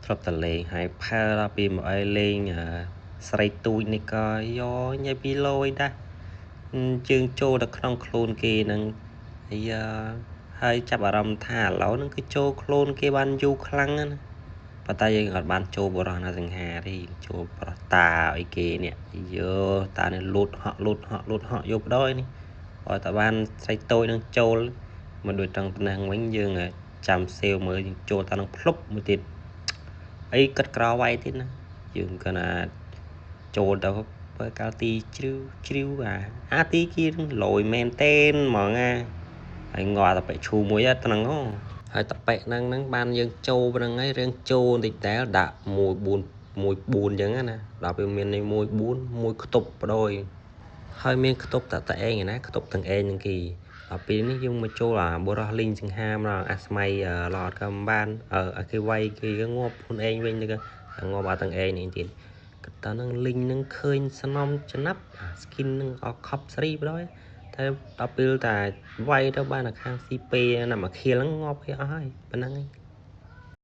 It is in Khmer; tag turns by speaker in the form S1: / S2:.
S1: ធ្លាប់តែលេងហើយផែលដល់ពីមកឲ្យលេងស្រីទូចនេះក៏យកញ៉ៃពីលយដែរ ជើងចូលទៅក្នុងខ្លួនគេនឹងអាយ៉ា ហើយចាប់អារម្មណ៍ថាឥឡូវហ្នឹងគឺចូលខ្លួនគេបានយូរខ្លាំងណា ប៉ុន្តែយើងអត់បានចូលបរោះណាសង្ហាទេ ចូលបរោះតាអីគេនេះ យោតានេះលូតហក់លូតហក់លូតហក់យកបដ ாய் នេះ បើតើបានស្រីតូចនឹងចូលមកដូចតឹងតំណែងវិញ យើងចាំសេវមើល យើងចូលតានឹងភ្លុបមួយទៀតអីកាត់ក្រវាយទៀតណា យើងគាត់ណាចូលទៅបើកាលទីជ្រាវជ្រាវអាទីគៀនឹងលយមែនតេនហ្មងណា ហើយងាប់តប៉ិឈូមួយហ្នឹងហើយ តប៉ិហ្នឹងហ្នឹងបានយើងចូលហ្នឹងហើយ រឿងចូលបន្តិចតែដាក់1 4 1 4អញ្ចឹងណា ដល់ពេលមាននេះ1 4 1ខ្ទប់បដ ாய் ហើយមានខ្ទប់តែតែឯងណា ខ្ទប់ទាំងឯងនឹងគេ ដល់ពេលនេះយើងមកចូលអាបុរសលីងសង្ហាម្ដង អាស្មៃឡតក៏មិនបាន អើគេវាយគេងាប់ខ្លួនឯងវិញទៅ ងាប់អាទាំងឯងនេះទៀត តើនឹងលីងនឹងឃើញស្នំចំណាប់អា skin នឹងអខប់ស្រីបដ ாய் តែដល់ពេលតែវាយទៅបានខាង CP ណាមកខៀលហ្នឹងងាប់គេអស់ហើយប៉ុណ្ណឹងឯង។